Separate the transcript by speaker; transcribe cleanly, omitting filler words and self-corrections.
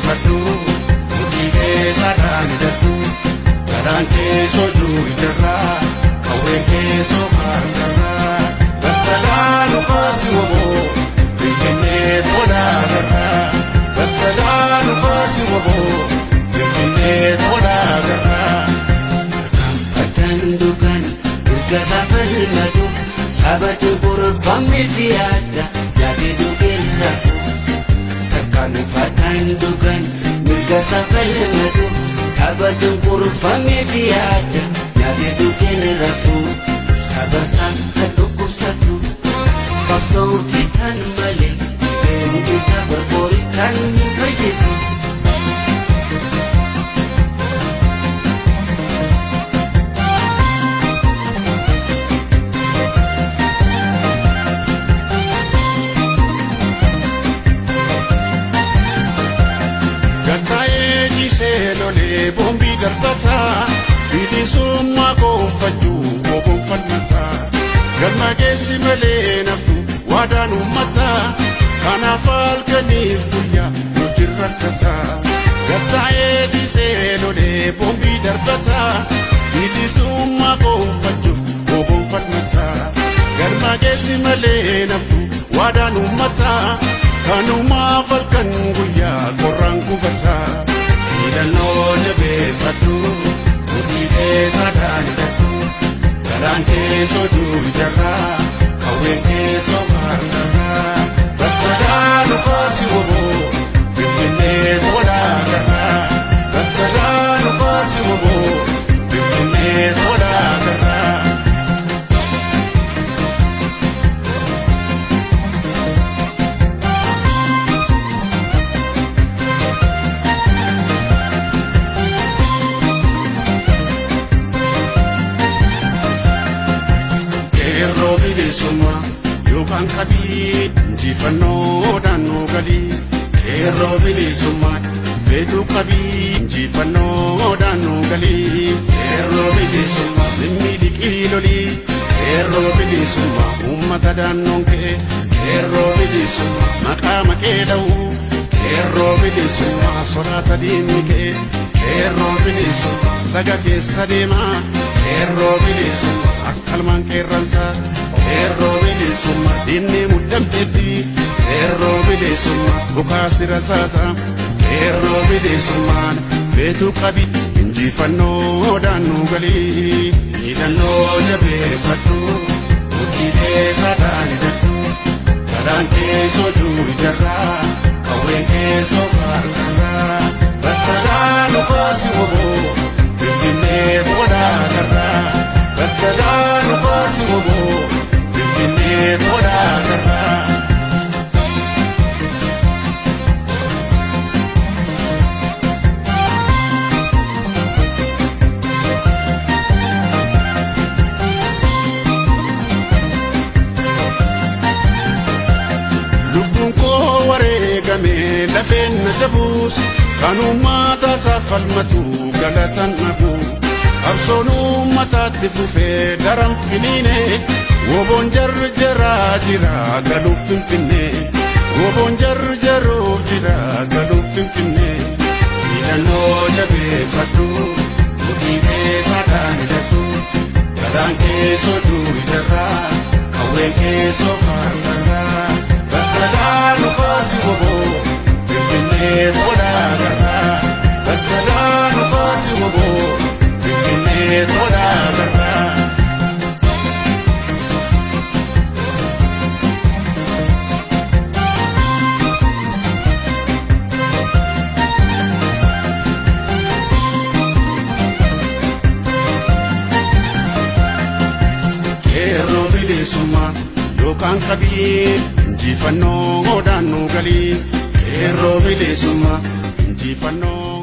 Speaker 1: jabeeffadhu, mudhii keessa dhaan hidhadhu. Garaan keessoo duudarraa, qawween keessoo harkarraa. Battalaa dhufaasi woboo, Finfinnee tolaa garraa. Battalaa dhufaasi woboo, Finfinnee tolaa garraa.
Speaker 2: Fataan dukan mirga safalmatu saba cunqurfame fi adda nyaatee dhugeen rafu. Takkaan fataan dukan mirga safalmatu saba cunqurfame fi adda nyaatee dhugeen rafu. Saba isaas kan dhukkubsatu qabsootti kan malee dhibeen isa barboori kan hin fayyitu.
Speaker 1: Gattaa'ee ciisee lolee boombii darbataa, bilisummaa gonfachuu woboon falmataa. Galma geessi malee naftu waadaan uummataa, kanaaf halkaniif guyyaa nuti rakkataa. Gattaa'ee ciisee lolee boombii darbataa, bilisummaa gonfachuuf woboon falmataa. Galma geessi malee naftu waadaan uummataa, kanumaaf halkan guyyaa qorraan gubataa. Hidhannoo jabeeffadhu, mudhii keessa dhaan hidhadhu. Garaan keessoo duudarraa, qawween keessoo harkarraa. Battalaa dhufaasi woboo, Finfinnee tolaa garraa. Battalaa dhufaasi woboo, Finfinnee tolaa garraa. Qeerroo bilisummaa yookaan qabii injifannoodhaan nu galii. Qeerroo bilisummaa feetuu qabii injifannoodhaan nu galii. Qeerroo bilisummaa mimmiidhiqii lolii. Qeerroo bilisummaa uummata daannoon ka'e. Qeerroo bilisummaa maqaa maqee dha'u. Qeerroo bilisummaa soraata diinni ka'e. Qeerroo bilisummaa laga keessa deemaa. Qeerroo bilisummaa akka ilmaan qeerransaa. Qeerroo bilisummaa diinni muddamteetti. Qeerroo bilisummaa dhukaasi rasaasa. Qeerroo bilisummaan feetuu qabi injifannoodhaan nu galii. Hidhannoo jabeeffadhu, mudhii keessa dhaan hidhadhu. Garaan keessoo duudarraa, qawween keessoo harkarraa. Battalaa dhufaasi woboo, Finfinnee tolaa garraa. Battalaa dhufaasi woboo, Finfinnee tolaa garraa. Lubbuun koo wareegame lafeen na jabuus, kan uummata isaaf falmatu galatan dhabu. Qabsoon uummataatti fufee daran finiine, woboon jarjaraa jira galuuf Finfinnee. Woboon jarjaruuf jira galuuf Finfinnee. Hidhannoo jabeeffadhu, mudhii keessa dhaan hidhadhu. Garaan keessoo duudarraa, qawween keessoo harkarraa. Battalaa dhufaasi woboo, Finfinnee tolaa garraa. Battalaa dhufaasi woboo, Finfinnee tolaa garraa. Qeerroo bilisummaa yookaan qabii injifannoodhaan nu galii. Qeerroo bilisummaa injifannoo.